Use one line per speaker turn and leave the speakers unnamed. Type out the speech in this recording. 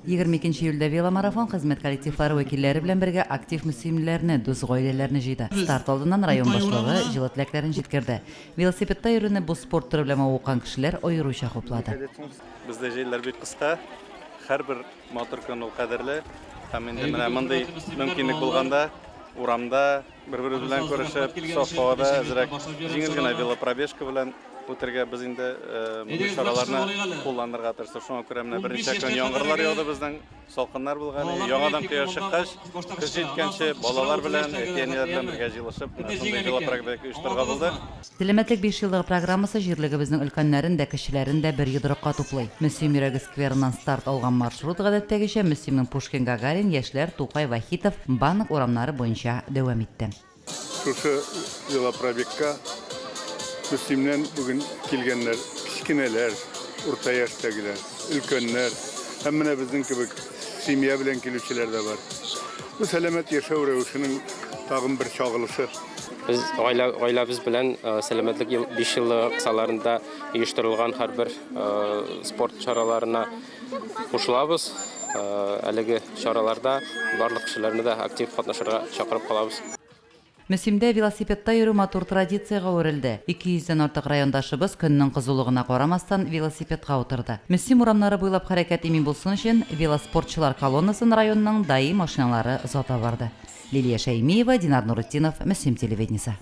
22 нче июльдә веломарафон хезмәт коллективлары вәкилләре белән бергә актив мөслимлеләрне, дус гаиләләрне җыйды. Старт алдыннан район башлыгы җылы теләкләрен җиткерде. Велосипедта йөрүне бу спорт төре белән мавыккан кешеләр аеруча хуплады.
Бездә җәйләр бик кыска, һәрбер матур көн ул кадерле. Һәм инде менә мондый мөмкинлек булганда, урамда бер-беребез белән күрешеп, саф һавада әзрәк җиңел генә велопробежка белән үтергә без инде мондый чараларны кулланырга тырыштык. Шуңа күрә менә берничә көн яңгырлар яуды безнең, салкыннар булган. Яңадан кояш чыккач, көз җиткәнче балалар белән, әти-әниләр белән бергә җыелышып, менә шундый велопробег оештырырга булдык.
Сәламәтлек бишьеллыгы программасы җирлегебезнең өлкәннәрен дә, кечеләрен дә бер йодрыкка туплый. Мөслим йөрәге скверыннан старт алган маршрут, гадәттәгечә, Мөслимнең Пушкин-Гагарин, Яшьләр, Тукай, Вахитов, Банк урамнары буенча дәвам итте.
Шушы велопробегка Мөслимнән бүген килгәннәр, кечкенәләр, урта яшьтәгеләр, өлкәннәр һәм менә безнең кебек семья белән килүчеләр дә бар. Бу сәламәт яшәү рәвешенең тагын бер чагылышы.
Без гаилә, гаиләбез белән Сәламәтлек ел, бишьеллыгы кысаларында оештырылган һәрбер спорт чараларына кушылабыз. Әлеге чараларда барлык кешеләрне дә актив катнашырга чакырып калабыз.
Мөслимдә велосипедта йөрү матур традициягә әверелде. 200 дән артык райондашыбыз, көннең кызулыгына карамастан, велосипедка утырды. Мөслим урамнары буйлап хәрәкәт имин булсын өчен, велоспортчылар колоннасын районның ДАИ машиналары озата барды. Лилия Шәймиева, Динар Нуретдинов, Мөслим телевидениесе.